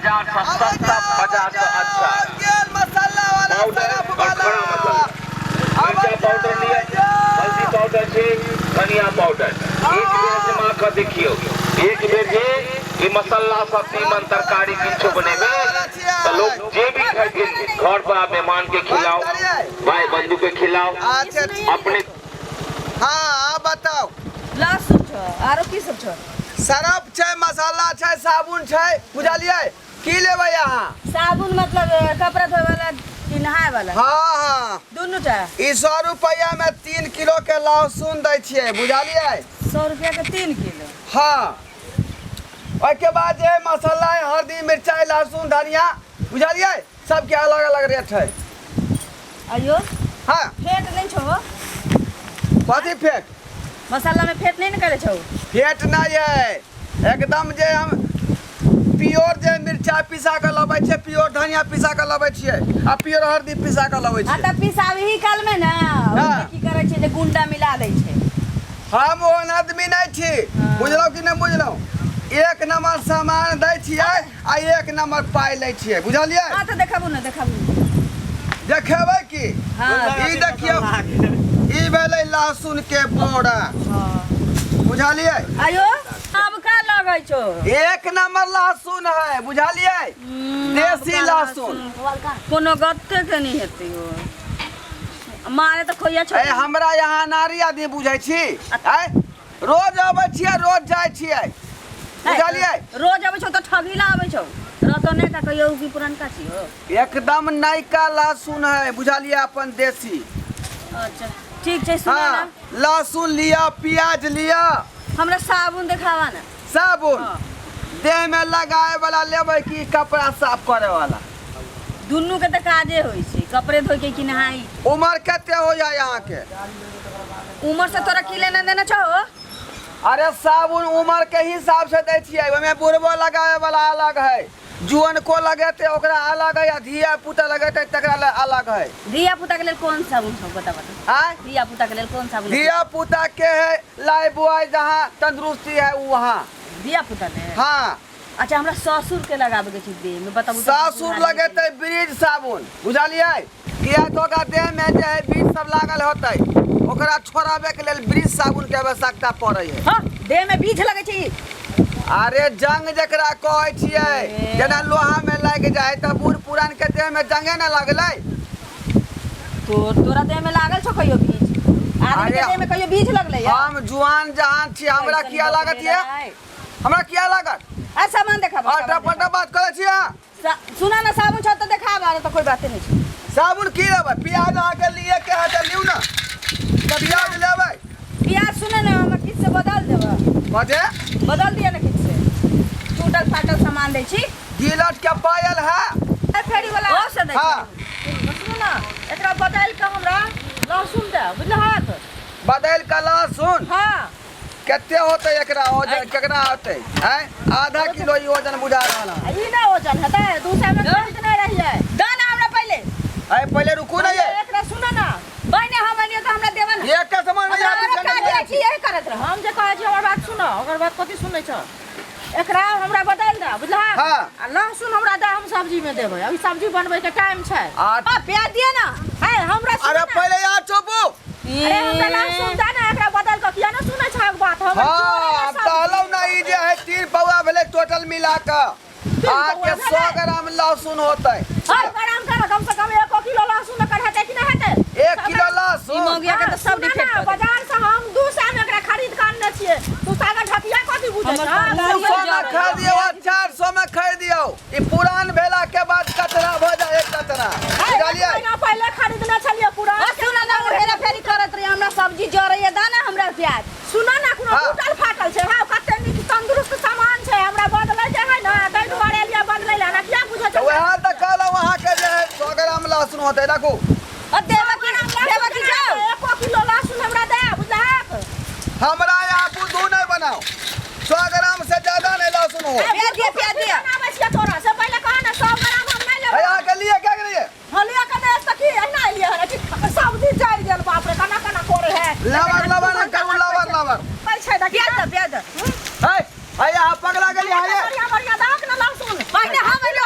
बाजार से सस्ता, बाजार से अच्छा गेल मसाला वाला पाउडर सरफ और वाला खड़ा मसाला। मिर्चा पाउडर लिअ, हल्दी पाउडर छै, धनिया पाउडर। एक बेर जमा कऽ देखियौ, एक बेर जे ई मसाला सब तीमन तरकारी किछो बनेबै तऽ लोक जे भी खेथिन घर पर मेहमान के खिलाओ, भाई बंधु के खिलाओ। अच्छा ठीक। अपने हाँ बताओ। लहसुन छौ आरो की सब छौ? सरफ छै, मसाला छै, साबुन छै, बुझलियै? की लेबै अहाँ? साबुन मतलब कपड़ा धोए वाला कि नहाय वाला? हाँ हाँ दुनू टा। ई 100 रुपया में 3 किलो के लहसुन दै छियै, बुझलियै? 100 रुपया के 3 किलो? हाँ। ओहिके बाद जे मसाला है, हल्दी मिरचाई लहसुन धनिया, बुझलियै? सबके अलग अलग रेट है। आइयो। हाँ। फेट नहीं छो? कथी फेट? मसाला में फेट नहीं न करे छो? फेट नहीं है, एकदम जे हम प्योर जे मिरचाई पिसा के लबै छियै, प्योर धनिया पिसा के लबै छियै आ प्योर हल्दी पिसा के लबै हाँ छियै। तऽ पिसाबही काल में ना, ओहिमे की करै छै जे गुंडा मिला दै छै। हम ओहन आदमी नहीं छी, बुझलहुँ कि नहीं बुझलहुँ? एक नंबर सामान दै छियै आ एक नंबर पाइ लै छियै, बुझलियै? हाँ तऽ देखाबू ने, देखाबू। देखेबै की? हाँ। ई देखियौ, ई भेलै लहसुन के बोरा, बुझलियै? आयो आब का लगै छौ? एक नंबर लहसुन है, बुझलियै? देसी लहसुन। कोनो गत्ते के नहीं हेतै हो। मारे तऽ खोइया छौ। ए हमरा यहाँ नारी आदमी बुझै छी, आय रोज अबै छियै, रोज जाइ छियै, बुझलियै? रोज अबै छौ तऽ ठगी ला अबै छौ। रतने का कहियो कि पुरनका छियो? एकदम नयका लहसुन है, बुझलियै? अपन देसी। अच्छा ठीक छै, सुन हाँ, ना। लहसुन लिअ, प्याज लिअ। हमरा साबुन देखावा ना। साबुन? हाँ। देह में लगाए वाला लेबै कि कपड़ा साफ करे वाला? दुनू के तऽ काजे होइ छै, कपड़े धोइ के कि नहाई। उमर कते हो जाए अहाँ के? उमर से तोरा की लेना देना छौ? अरे साबुन उमर के हिसाब से दै छियै, ओहिमे बुढ़बो लगावे वाला अलग है, जुअन को लगेते ओकरा अलग है, आ धिया पुता लगेते तकरा ले अलग है। धिया पुता के लेल कोन साबुन छौ बता बता। आय? धिया पुता के लेल कोन साबुन? धिया पुता के है लाइफ बॉय, जहाँ तंदुरुस्ती है वहाँ। धिया पुता ले? हाँ। अच्छा हमरा ससुर के लगाबे के छै देह में, बताबू तऽ। ससुर लगेते ब्रिज साबुन, बुझलियै? किया तऽ ओकरा देह में जे है बीज सब लागल होतै, ओकरा छोड़ाबे के लेल ब्रिज साबुन के आवश्यकता पड़ै है। हाँ, देह में बीज लगै छै। अरे जंग जकरा कहै छियै, जेना लोहा में लागि जाइ तऽ बूढ़ पुरान के देह में जंगे ने लगलै। तोरा देह में लागल छौ कहियो बीज? आदमी के अरे देह में कहियो बीज लगलै? हम जुआन जहान छी, हमरा कैसन किया लागत ये? बकलेलै? हमरा किया लागत? आ सामान देखाबो। अल्टा पल्टा बात करै छी अहाँ। सुना ना, साबुन छौ तऽ देखाब, आरो तऽ कोई बाते नहीं छै। साबुन की लेबै? प्याज अहाँके लिए के है तऽ लिउ ना। प्याज लेबै? प्याज सुने ना, हमरा किछु से बदल देबै। कथी? बदल दिअ ना किछु से, टूटल फाटल सामान दै छी। गिलट के पायल है। ए, फेरी वाला ओ से दै। हाँ। सुनू ना, एकरा बदल के हमरा लहसुन दे, बुझलहक? बदल के लहसुन? हाँ। कते होतै एकरा वजन? केकरा होतै? आँय, आधा किलो ई वजन बुझा रहल हन। ई ना वजन हेतै, 200 में खरीदने रहियै। दे ना हमरा पहिले। अरे पहिले रुकू ना ये। एकरा सुन ना, पहिने हम एलियै तऽ हमरा देबे ना। एक सामान में हमरा काज अछि, यही करैत रह। हम जे कहै छी हमर बात सुन, ओकर बात कथी सुनै छ? एकरा हमरा बदल दे, बुझलहक? हाँ। आ लहसुन हमरा दे, हम सब्जी में देबै, अभी सब्जी बनबै के टाइम छै। आ आ, प्याज दिअ ना। है हमरा सुन अरे ना। पहिले यहाँ चुपू। अरे हमरा लहसुन दे ना, एकरा बदल के किया ना सुनै छ बात? हम हाँ, कहलहुँ ना ई जे है 3 पौआ भेलै टोटल मिला कऽ। अहाँके 100 ग्राम लहसुन होतै। 100 ग्राम करो, कम से कम 1 किलो लहसुन एकर हेतै कि नहि हेतै? 1 किलो लहसुन। ई मौगिया के तऽ सब सुन ना, डिफेक्ट कऽ देतै। बाजार से हम 200 में एकरा खरीद के आनने छियै, तू सागर ढकिया कथी बुझै हमर छ? 200 में खरीदियौ आ 400 में खरीदियौ, ई पुरान भेला के बाद कचरा भऽ जाइ है, कचरा, बुझलियै? महीना पहिले खरीदने छलियै पुरान। ओ सुन ना, ओ हेरा फेरी करैत रही, हमरा सब्जी जरैया, दा ना हमरा प्याज। सुन ना, कोनो हाँ। टूटल फाटल छै? हाँ, कते नीक तंदुरुस्त सामान छै, हमरा बदलै के है ना, ताहि दुआरे एलियै बदलै ला ना, किया बुझै तऽ छै? वएह तऽ कहलहुँ अहाँके जे है 100 ग्राम लहसुन होतै, राखू। ओ देबऽ की, देबऽ की जाउ? 1 किलो लहसुन हमरा दे, बुझलहक? हमरा यहाँ बुद्धू नहीं बनाओ, 100 ग्राम से ज्यादा नहीं लहसुन हो। प्याज दिअ, प्याज दिअ। बनाबै छियै तोरा से पहिले कह ना, 100 ग्राम हम नहि लेबै। अहाँ के लिए क्या करिए? हलिया के नहि सखी, एहिना एलियै हन कि सब्जी जरि गेल, बाप रे, केना केना करे है। लवर लवर न करू, लवर लवर। पर छै देखिए। प्याज दे, प्याज दे। है है, यहाँ पगला गेली है। बढ़िया बढ़िया दाक ना लहसुन। पहिने हम एलियै।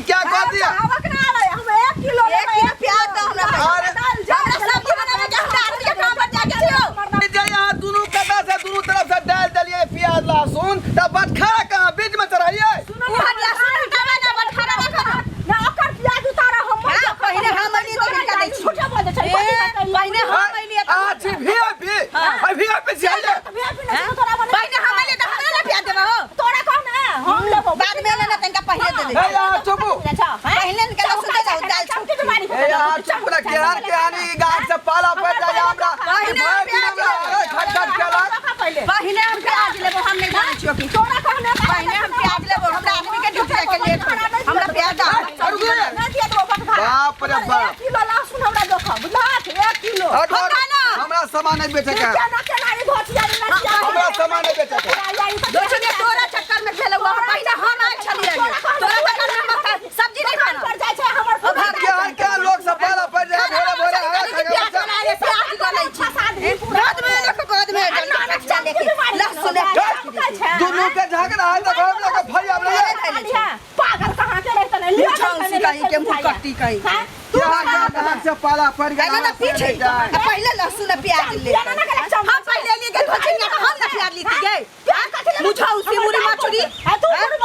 ई क्या कह दिया? आवक ना आवे, हम 1 किलो एक किलो प्याज दो हमरा। अरे हमरा सब्जी बनावे के, हमरा आदमी के काम पर जाके छियो। जे यहाँ दुनू कता से दुनू तरफ से डाल देलिए प्याज लहसुन त बटखरा कहाँ बीच में चढ़ाइए? उहाँ लहसुन हटावा ना, बटखरा रखो ना। ना ओकर प्याज उतारा हम। हाँ, पहिले हम अइली तो हिनका दै छी। झूठे बोल दै छै। ए, पहिने हम अइली तऽ आ छी वीआईपी आ वीआईपी छी आइए। पहिने हम अइली तऽ हमरा ना प्याज देबहो। तोरा कह ना हम लेबो। बाद में एलै ना तनिका पहिले दे दे। हे यहाँ चुपू। पहिले इनका लहसुन दे दहो, दाल छूट। हे यहाँ चुप ना, केहन केहन ई गाछ से पाला पड़ जाय हमरा। पहिने भरि दिन प्याज हमरा अरे खट खट केलक। पहिले हम प्याज लेबो, हम नहीं जानै छियो की। तोरा कह ना। पहिले हम प्याज लेबो, हमरा आदमी के ड्यूटी जाके लेट होई। हमरा प्याज दहो। बाप रे बाप। 1 किलो लहसुन हमरा देखो, बुझलक? 1 किलो। हट, हट। होता ना। हमरा सामान नहीं बेचे के है। केना केना ई धोतिया ई लठिया। हमरा सामान नहीं बेचे के है। दोसर के तोरा चक्कर में भेल हुआ, पहिले हम आयल छलियै। तोरा चक्कर में हम सब्जी नहीं दुकान खाना। पर जाइ छै हमर। केहन केहन लोग सब पाला पड़ जाय भोरे भोरे हरा कनी खा प्याज बना ले, प्याज गलै छी। बाद में देखो, बाद में लेके लहसुन दुनू के झगड़ा है तऽ घर लऽ के फरियाब रहियै। पागल कहाँ के रहतै? नहीं मुछौसी कहीं के, मुँहकट्टी कहीं के। केहन केहन गाछ से पाला पड़ गेल पहिले ना हमरा पीछे से जाय। आ पहिले लहसुन आ प्याज ले। हम पहिले लिए के धोचिनिया के, हम ना प्याज लीती गे। मुछौसी मुरी मछरी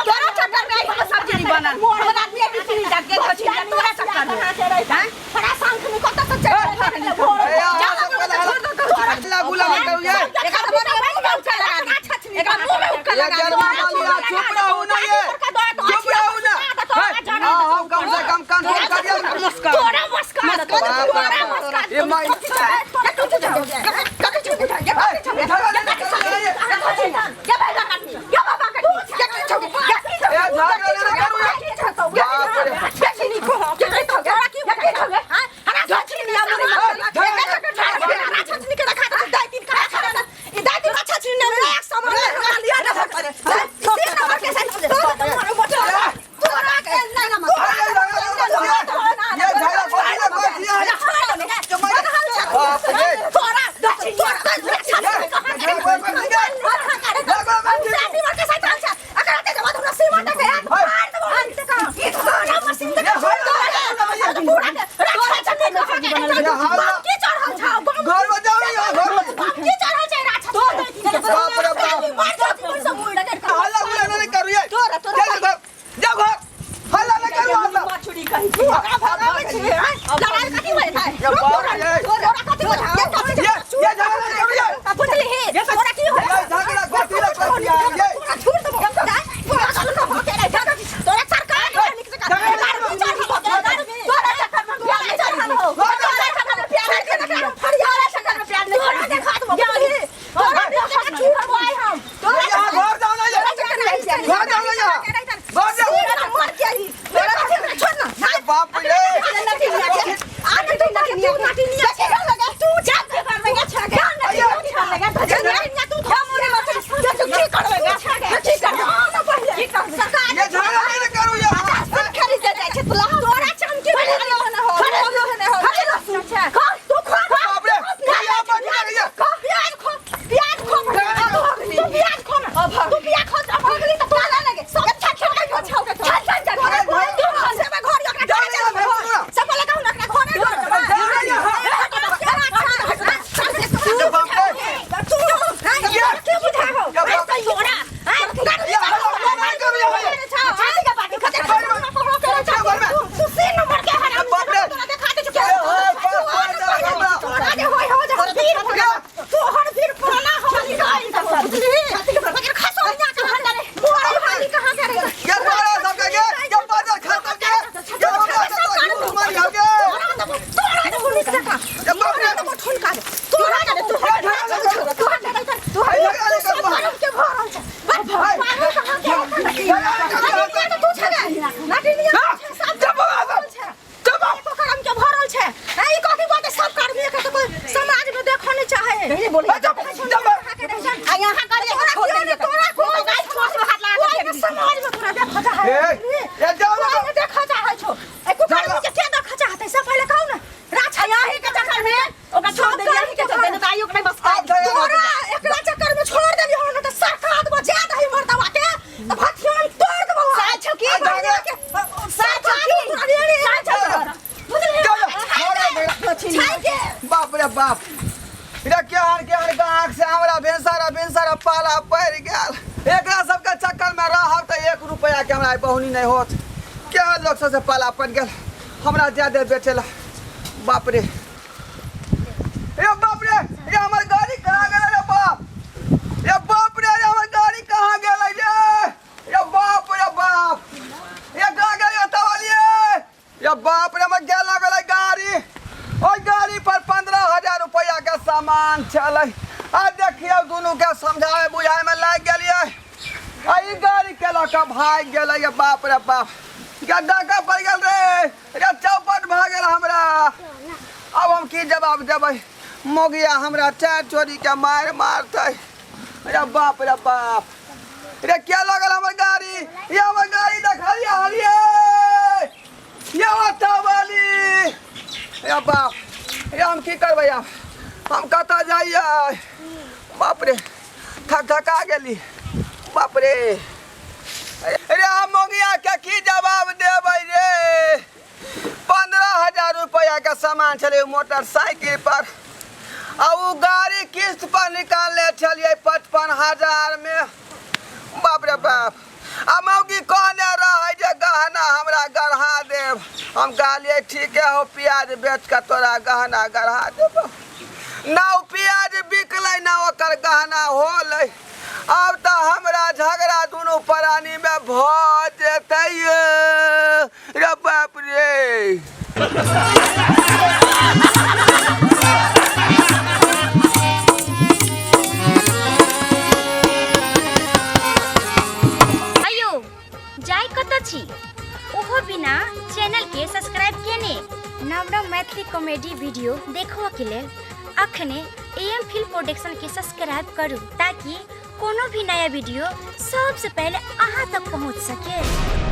तोरा चक्कर में आई हम सब्जी नहीं बनल। हमर आदमी के पीछे जाके धोचिनिया तोरा चक्कर में। ए, अहाँ सब के हल्ला गुल्ला नहीं करू ये। एकरा तो बड़ी मुंह में उक्का लगा दी, एकरा मुंह में उक्का ये लगा दी। जरमा वाली आ, चुप रहू ना ये। चुप रहू ना। हे, आ हम कम से कम कंट्रोल करियौ ना। तोरा मस्का। बाप रे बाप। ये माई हे, झगड़ा नहीं करू ये। ए, झगड़ा नहीं करू ये। बाप रे। ये झगड़ा कोई ना कोई दिया है। बाप रे। घर में जाओ ये, घर में। बाप रे बाप। हल्ला गुल्ला नहीं करू ये। चल घर, जाओ घर। हल्ला नहीं करू हल्ला। ये बाप रे। ये झगड़ा नहीं करू ये। ये झगड़ा गोटी ला कर दिया ये। ये यहाँ घर जाओ ना ये। घर जाओ ना यहाँ। घर जाओ। ये बाप रे। ये झगड़ा नहीं करू ये। बाप रे। ये पर ये। जाओ ना यहाँ, बाप रे, केहन केहन गाहक से हमरा भिनसरा भिनसरा पाला पड़ि गेल। एकरा सबके चक्कर में रहब तऽ 1 रुपया के हमरा बहुनी नहीं होत। केहन लोग सबसे पाला पड़ि गेल हमरा ज्यादा बेचे ला। बाप रे, रे बाप रे, रे हमर गाड़ी कहाँ गेलै रे बाप? रे बाप रे, रे हमर गाड़ी कहाँ गेलै रे? रे बाप रे बाप, रे कहाँ गेलै तवालिए? रे बाप रे, हमर गेल गेलै गाड़ी। ओहि गाड़ी पर 15,000 रुपया के सामान छलै। आ देखियौ दुनू के समझावे बुझावे में लागि गेलियै, आ ई गाड़ी के लऽ कऽ भागि गेलै। रे बाप रे बाप, गड्ढा कऽ पड़ि गेल रे, रे चौपट भऽ गेल हमरा। आब हम की जवाब देबै? मोगिया हमरा चारि चोरी के मारि मारतै। रे बाप रे बाप, रे क्या लगल हमर गाड़ी? ये हमर गाड़ी देखलिए हरिये, ये वाली। रे बाप रे, हम की करबै आब? हम कतऽ जाइए? बाप रे, थक थका गेली। बाप रे, रे हम मोगिया के की जवाब देबै रे? 15,000 रुपया के सामान छलै मोटरसाइकिल पर, आ उ गाड़ी किस्त पर निकालने छलियै 55,000 में। बाप रे बाप, आ मौगी कहने रहै जे गहना हमरा गढ़ा देब। हम कहलियै ठीके हो, प्याज बेच कऽ तोरा गहना गढ़ा देब। ना ओ प्याज बिकलै, ना ओकर गहना होलै। आब तऽ हमरा झगड़ा दुनू प्राणी में भऽ जेतै रे। बाप रे। अयो जाय कतऽ छी ओहो बिना चैनल के सब्सक्राइब केने? नव नव मैथिली कॉमेडी वीडियो देखबऽ के लेल अखने एम फिल्म प्रोडक्शन के सब्सक्राइब करू, ताकि कोनो भी नया वीडियो सबसे पहले अहाँ तक पहुँच सके।